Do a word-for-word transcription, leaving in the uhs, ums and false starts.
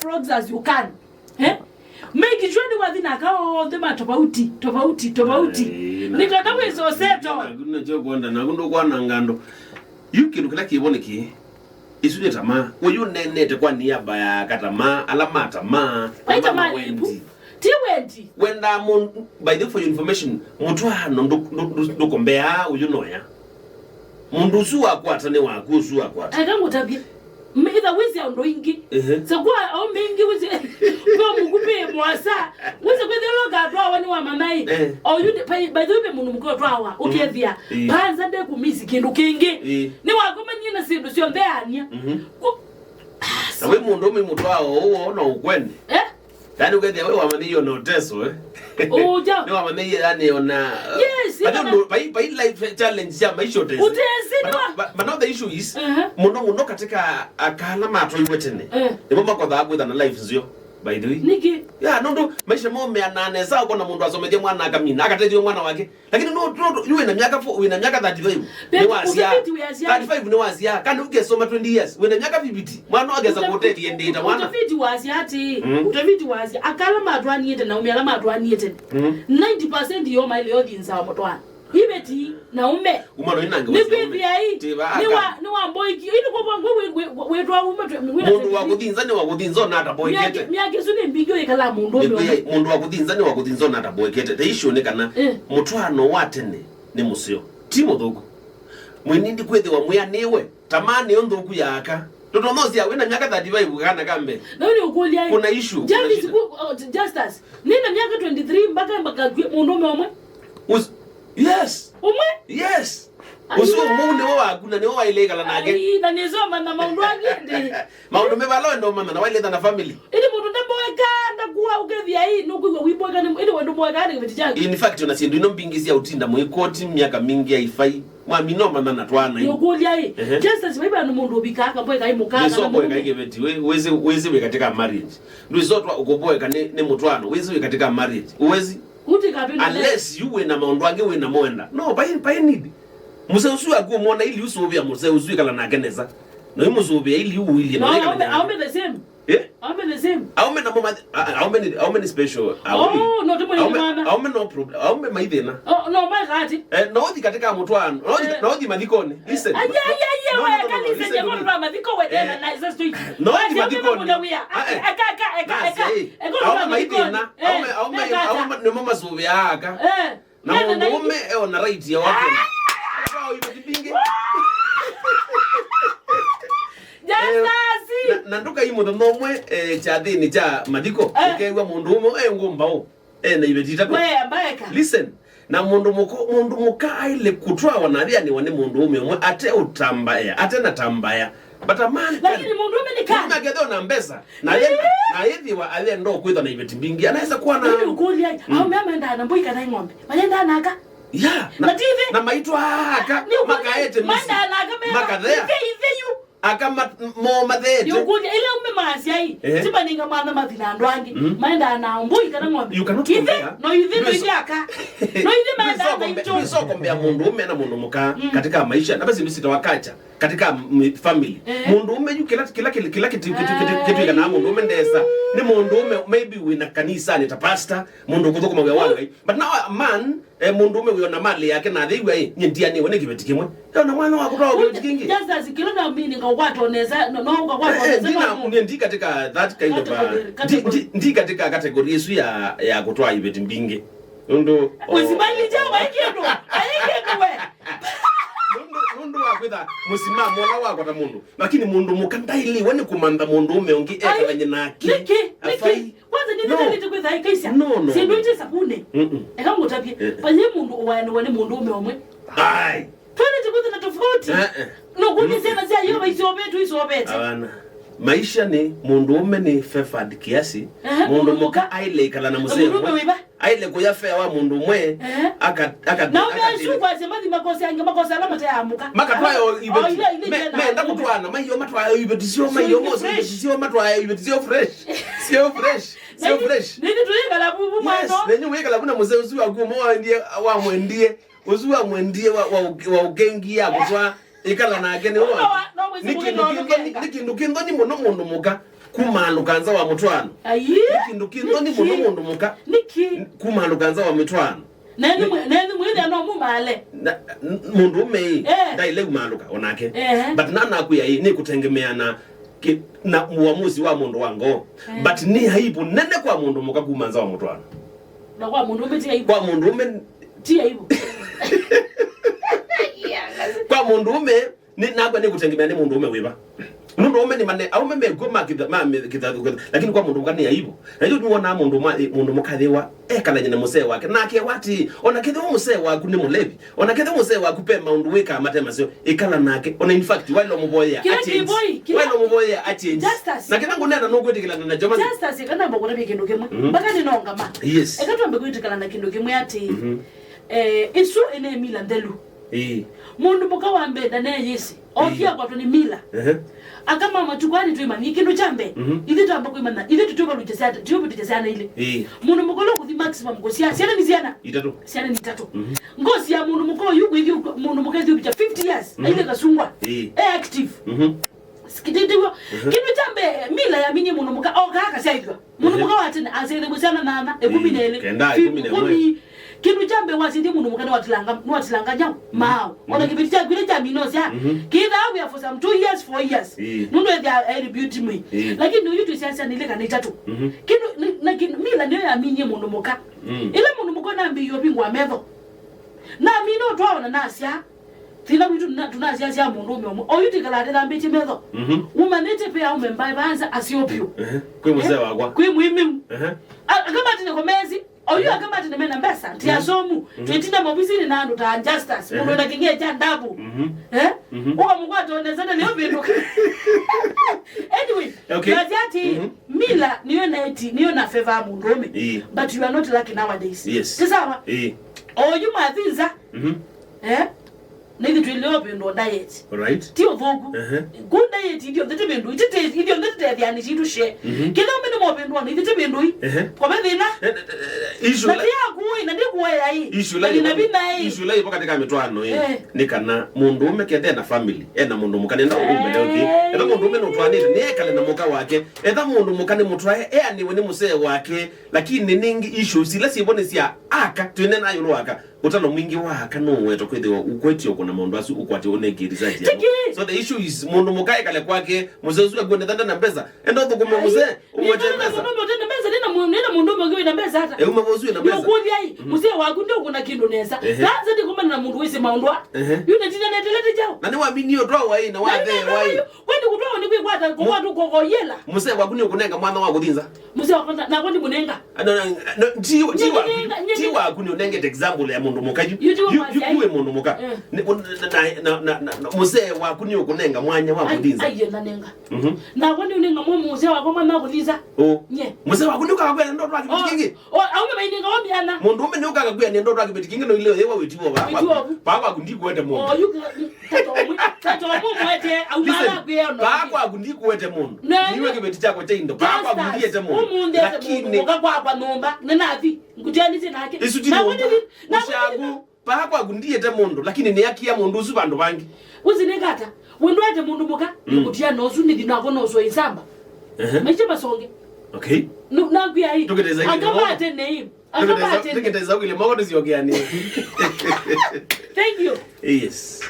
frogs as you can. Eh? Make sure nĩ wathi na aka onthe ma tofauti, tofauti, tofauti. Ai, na- Nĩ kana wĩse ũseto. Naku nĩkyo kwenda, naku ndũkwananga andũ. Yu kĩndũ kĩla kĩvo nĩ kĩĩ? Isu nĩ tamaa. Ũyu nenete kwa niaba ya aka tamaa, ala ma tamaa, Vai tamaa, tamaa nĩ wendi. Ti wendi. Wenda mũndũ, by the way, for your information, mũtwaano ndũ- ndũ- ndũ- ndũkombeaa ũyu noya. Mũndũ ũsu wakwata nĩ waku, ũsu wakwata. Eka ngũtavye. Itha wĩsĩ andũ ingĩ. Ehe. Sakwa au mingĩ wĩsĩ. Kwa mũkupĩ mwasa. Wĩsĩ kwĩthĩwa ũkatwawa nĩ wamanaĩ. Eh. Oyu, by the way, mũndũ mũkũtwawa. Ũkethĩa. Eh. Panza ndekumisi kĩndũ kĩngĩ. Eh. Nĩ wakomanie na syĩndũ syonthe ania. Mhm. Ku- Na wĩ mũndũ ũmwe mũtwao ũũ no ũkwende. Eh? Yaani ũkethĩa we wamanyĩie ona ũteso, eh? Ũja. Nĩ wamanyĩie yani ona. Yes, but ona- Ndũ- pai pai life challenge ya maisha ũtesi. Ũtesi, but, no- but, but now the issue is, uh-huh, mũno mũno katika akala matwaiwe tene. Eh. Nĩmo makothaa kwĩtha na life nzio, by the way. Nĩkĩ? Ya, nũndũ maisha mo meanane sawa, kona mũndũ asomethie mwana akamina, akatethia mwana wake. Lakini no, no, no, yu wĩna myaka fo- wĩna myaka thirty-five. Nĩ wasia. Utafiti wĩasya. Thirty-five nĩ wasia. Kana ũkesoma twenty years. Wĩna myaka fifty. Mwana agesa kũtetie ndĩta mwana. Utafiti wĩasya atĩ, mm, utafiti wĩasya akala matwaniĩte na umya ala matwaniĩte. Mm. Ninety percent yo maile yo thinza wa mutwana. Iveti na ume. Uma no inange. Nĩ kwĩthĩa ii. Nĩ wa nĩ wa mboiki. Ino kwa ngwe wetwa uma. Mũndũ wa kũthinza nĩ wa kũthinza ona ataboekete. Myaka isu nĩ mbingĩ ũikala mũndũ ũme. Mũndũ wa kũthinza nĩ wa kũthinza ona ataboekete. The issue nĩ kana, eh, mũtwaano wa tene nĩ mũseo. Ti mũthũku. Mwĩnindi kwĩthĩwa mwĩanĩwe. Tamaa nĩyo nthũku ya aka. Tũtonosia wĩna myaka thirty-five kana kambe. Na nĩ ũkũlya ĩ. Kuna issue, kuna James shida. Ku- oh, Justus. Nina myaka twenty-three mpaka mpaka mũndũ ũme ũmwe. Us- yes. Ũmwe? Yes. Ai, ũsu ũmwe nĩwe waku na nĩwe waĩle ĩkala nake. Ai, na nĩsoma na maũndũ angĩ ndĩ. Maũndũ mevala wenda ũmanya na waĩletha na family. Ili mũndũ ndamboeka ndakuwa ũkethĩa ii nũkwĩw'a wimboeka nĩ ili wendo mboeka nĩ kĩveti kyaku. In fact, ona syĩndũ ino mbingĩ sya ũtinda mũikoti myaka mingĩ aifai. Mwami no manyana twana. Nĩũkũlya ĩ. Ehe. Justus, vaiva nĩ mũndũ ũvikaa akamboeka ĩ mũkaa kana nĩsoboeka mũndũ ĩ kĩveti, wĩ- wĩsĩ wĩsĩ wĩ katika marriage. Ndwĩsotwa ũkũboeka nĩ nĩ mũtwaano, wĩsĩ wĩ katika marriage. Ũwezi. Kuti kapĩndũ. Unless yu wĩna maũndũ angĩ wĩna moenda. No, pai pai need. Mũsee ũsu waku ũmwona ili ũsũvĩa mũsee ũsu ĩkala nake nesa. Na yu mũsũvĩa ili ũilie na no, ĩkala aũme nake. Aũme the same. Eh? Aũme the same. Aũme namo mathi- a- a- aũme ni aũme ni special. Aũme. Oh, no, ti mwĩthĩ mwana. Aũme no problem. Aũme maithĩna. Oh, no, my God. Eh, no thi katika mũtwaano. No thi eh, no thi mathikoni. Listen. Aye aye aye. No, no, we no, no, kanisa listen to me. Kwa mathiko we tena na hizo street. No, ti mathikoni. Eka eka eka eka. Aũme maithĩna. Aũme aũme aũme nĩmo masũvĩaa aka. Eh. Na mũndũũme eona right ya wake. Kwa iveti mbingĩ. Justus. Na ndũkai mũthenya ũmwe eh, kyathĩnĩ kya mathiko, eh, ũkew'a mũndũũme e ngũmbaũ. Ena iveti itatũ. We, mbaeka. Listen. Na mũndũ mũko mũndũ mũka aile kũtwawa na athĩanĩwa nĩ mũndũũme ũmwe ate ũtambaea, ate na tambaea. But a man can. Lakini mũndũũme nĩ kana. Mũndũũme akethĩwa na mbesa na yenda na yĩthĩwa ayenda kwĩtha na iveti mbingĩ anaweza kuwa na. Nĩ ũkũlya. Mm. Aũme mendaa na mbũi kana ng'ombe? Mayendaa na aka. Yeah. Na ti ithe. Na maitwa aka makaete misi. Mayendaa na aka mena makathea. Ithe ithe yu. Aka mo matheete. Nĩũkũlya ĩla aũme maasya ĩ, eh, timaninga mwana mathi na andũ angĩ. Mm. Maendaa na mbũi kana ng'ombe. You cannot compare. Ithe no ithe no ithe aka. No ithe maendaa na itũ. Ndwĩsokombea mũndũ ũme na mũndũ mũka katika maisha. Na basi ndũsitawa culture katika family. Eh. Mũndũ ũme yu kila kila kila kila kitu kitu kitu kitu kana mũndũ ũme ndesa. Nĩ mũndũ ũme maybe wĩna kanisa nĩ ta pastor, mũndũ kũthũkũma wĩa wa Ngai. But now a man Eh, mũndũ ũme wĩona mali yake na atheiwa ĩ, nye ndianĩwe nĩ kĩveti kĩmwe. Ĩona mwana wa kũtwawa kĩveti kĩngĩ. Justus, kĩla na mini ngakwata onesa, no, no ngakwata onesa. Eh, eh, ndina, nie ndi katika that kind of a, category, ndi, category. Ndi, ndi katika category ĩsu ya, ya kũtwaa iveti mbingĩ. Nũndũ, oh, usimali jawa ikĩndũ, ikĩndũ we. Nũndũ, nũndũ wa kwĩtha mũsimamo ũla wakwata mũndũ. Lakini mũndũ mũka ndaĩlĩwe nĩ kũmantha mũndũ ũme ũngĩ ekavanye nake. Nĩkĩ? Nĩkĩ? Afai. Kwanza nĩ nĩtĩlĩte kwĩtha ĩkaisya. No, no. Syĩndũ ite savunĩ. Mm-mm. Eka ngũtavye. Eh. Vayĩ mũndũ ũwaanĩwa nĩ mũndũ ũme ũmwe. Ai. Twĩlĩte kwĩtha na tofauti. Eh, eh. Nũkũnĩ syana sya Yeova iseũvĩtwe iseũvĩte. Hapana. Maisha nĩ mũndũ ũme nĩ favored kiasi. Eh, mũndũ mũka aile ikala na mũsee ũmwe. Mũndũ ũme wĩva? Aile kũya fea wa mũndũ ũmwe, eh, aka- aka- na ũmeasu kwasya mathi makosa angĩ makosa ala mateamũka makatwae o iveti. Menda kũtwaana maiyo matwae o iveti syo maiyo mose iveti syo matwae o iveti syo fresh. Syo fresh. Syo fresh. Nini tuyikala bubu mwana. Nenyu wikala kuna mzee usu waku mwa wendie wa mwendie usu wa mwendie wa wa ukengi ya kutwa ikala nake ni wa. Ni kindu kinthoni mũno mũndũ mũka. Kumaalũka nza wa mũtwaano. Ayi. Nĩ kĩndũ kĩ nthoni mũno mũndũ mũka. Nĩkĩ? Kumaalũka nza wa mũtwaano. Nenyu mwĩthĩa no mũmaale. Na, n-, mũndũ ũme ĩ, eh, ndaĩle umaalũka onake. Eh. But na nakwĩa ĩ, nĩ kũtengemea na ki-, na uamuzi wa mũndũ wa ngoo. Eh. But nĩ aibu nene kwa mũndũ mũka kuma nza wa mũtwaano. Na kwa mũndũ ũme ti aibu. Kwa mũndũ ũme ti aibu. Kwa mũndũ ũme, nĩ, nakwa nĩ kũtengemea nĩ mũndũ ũme wĩva. Mũndũ ũme nĩ mane, aume mekw'o ma kitha, ma me-, kitha, kitha, lakini kwa mũndũ mũka nĩ aibu. Na hiyo nĩwona mũndũ mwa, mũndũ mũka thĩwa ekalanye na mũsee wake. Nake wati, ona kethĩwa mũsee waku nĩ mũlevi, ona kethĩwa mũsee waku pe maũndũ wĩkaa mate maseo, ĩkala nake. Ona in fact, waĩle ũmũvoyea a change. Kĩla kĩvoi, kĩla waĩle ũmũvoyea a change. Justus. Na kĩla ngũnena nũkwĩtĩkĩlana na Jomani. Justus, ĩkana mbakũtavya kĩndũ kĩmwe. Mhm. Mpaka nĩnongama. Yes. Eka twambe kwĩtĩkana na kĩndũ kĩmwe atĩ, mhm, eh, ĩsu ĩne mila nthelu. Ĩĩ. Mũndũ mũka wa mbee ndaneyĩsĩ. Okie, ĩĩ, akwatwa nĩ mila. Ehe. Aka ma matukũ aa nĩtwĩmanyie kĩndũ kya mbee. Mhm. Ithyĩ twamba kwĩmanya, ithyĩ tũtwĩvalũkya syana, tũtwĩvĩtũkya syana ilĩ. Ĩĩ. Mũndũ mũka ũla ũkũthi maximum kũsyaa syana nĩ syana? Itatũ. Syana nĩ itatũ. Mhm. Ngosi ya mũndũ mũka ũyu kwĩthyũ, mũndũ mũka ĩthyũũkya fifty years, mhm, aile kasungwa. Ĩĩ. E active. Mhm. Sikitĩtĩw'o. Mhm. Kĩndũ kya mbee, mila yaminie mũndũ mũka okaa akasyaĩthw'a. Mũndũ, ehe, mũka wa tene asyaĩthĩw'e syana nana, ĩkũmi na ĩlĩ, ĩĩ, kenda, fif-, ĩkũmi na ĩmwe. Ĩkũmi. Kĩndũ kya mbee wasyaĩthya mũndũ mũka nĩwatilanga, nĩwatilanga nyau, mhm, maaũ. Ona, mhm, kĩveti kyaku kĩla kya minosia, mhm, kĩthaa wĩa for some two years, four years. Ĩĩ. Nũndũ ethĩa airibute mwĩ. Ĩĩ. Lakini ũyu twĩsya syana ilĩ kana itatũ. Mhm. Kĩndũ, na, na kĩndũ, mila nĩyo yaminie mũndũ mũka. Mm. Ĩla mũndũ mũka nambĩĩie ũvingũa metho. Namina ũtwaona nasya, thĩna witũ tũna-, tũnasyaasya mũndũũme ũmwe. Oyu tĩkalaa tĩthambĩtye metho. Mhm. Ũmanyĩte pe aume mbaĩ vaanza aseo vyũ. Ehe. Kwĩ mũsee, eh, wakwa. Kwĩ mũĩmĩu. Ehe. A-, akamatine komesi. Oyu, ehe, akamatine mena mbesa. Ti, mhm, asomu. Mhm. Twĩtinda maovisinĩ na andũ ta Justus. Ehe. Mũndũ na kĩng'ee kya ndavu. Mhm. Eh? Mhm. Ũkamũkwata onesa na leo vĩndũka. Anyway, okay, twasya atĩ, mhm, mila nĩyo na eti, nĩyo na favor mũndũũme. Ĩĩ. But you are not lucky nowadays. Yes. Ti sawa? Ĩĩ. Oyu mathinza. Mhm. Eh? Na ithyĩ twĩlĩo vĩndũ diet. Alright. Ti ũthũku. Ehe. Ku diet ithyonthe ti vĩndũ, iti te-, ithyonthe ti tethĩanĩ sitũ she. Mhm. Kĩla ũmene mo vĩndũ ona ithyĩ ti vĩndũ i. Ehe. Kwa ve thĩna. Eh, eh, eh, issue na la-, ti yaku i, na ndikuoya i. Issue la na ina ivo-, vina i. Issue la ivo katika mitwano i. Eh. Nĩ kana mũndũ ũme kethe na family, ena mũndũ mũka nenda ũmbele ũthi. Eh. Ena mũndũ ũme nũtwanĩte, nĩ ekale na mũka wake. Etha mũndũ mũka nĩ mũtwae, eanĩwe nĩ mũsee wake, lakini nĩngĩ issues ila syĩvo nĩ sya aka, twĩnena yũlũ wa aka. Ũtalo mwingĩ wa aka nũũwetwa kwĩthĩwa ũkwetio kũna maũndũ asu ũkwatĩ ũneki research yako. Tiki. So the issue is, mũndũ mũka ekale kwake, mũsee ũsu akuonetha ndena mbesa, enda ũthũkũme mũsee, ũmwete mbesa. Nĩna mũndũ ũte na mbesa, nĩna mũ-, nĩna mũndũ ũmwe wĩ na mbesa ata? E, uma vosu wĩ na mbesa. Nĩũkũlya ĩ, mhm, mũsee waku nĩũkũna kĩndũ nesa. Ehe. Kanza ndĩkomana na mũndũ wĩsĩ maũndũ a. Ehe. Yu nĩtina netelete kyaũ? Na nĩwaminie ũtwawa ĩ, na wathee waĩ. Kwani kũtwawa nĩ kwĩkwata, kũkwatũ kũkoyela? Mũsee waku nĩũkũnenga mwana wa kũthinza? Mũsee wakwa na-, nakwa ndimũnenga. Ah, no, no, no, ti, ti waku, ti waku nĩ ũnengete example ya mũndũ mũka yu. Yu ti wa yu, yu, yu wĩ mũndũ mũka. Eh. Nĩ, na, na, na, na, mũsee waku nĩ ũkũnenga mwanya wa kũthinza. Ai, ai, nanenga. Mhm. Nakwa nĩ ũnenga mwa mũsee wakwa mwana wa kũthinza. Oh. Nye. Mũsee waku nĩ ũkakwenda ndoto wa kĩveti kĩngĩ? Oh, aume mainenga wa miana. Mũndũ ũme nĩ ũkakwenda ndoto wa kĩveti kĩngĩ no ile yewa wĩtiwa wa. Wĩtiwa waku. Baba waku ndikuete mũndũ. Oh, yu ka-, Tata ũmwe, tata ũmwe mwete, aumala kwĩona. Listen, paa kwaku ndikuete mũndũ. Na niwe kĩveti kyakwa kya indo. Paa kwaku ndiete mũndũ. Ũmũnthĩ ete mũndũ. Lakini mũka kwakwa nyũmba, nĩnathi, ngũtianĩsye nake. Isu ti nyũmba. Ũshagu, paa kwaku ndiete mũndũ, lakini nĩakia mũndũ ũsu vandũ vangĩ. Ũsi nĩ kata, wendwete mũndũ mũka, mm, ngũtiana ũsu nĩthi nakwa no ũswa isamba. Ehe. Maisha masonge. Okay. Nu-, nakwĩa ĩ. Tũkĩteza ĩngĩ. Akamate nei. Nĩkĩteza ũkile moko tũsyokeanĩe. Thank you. Yes.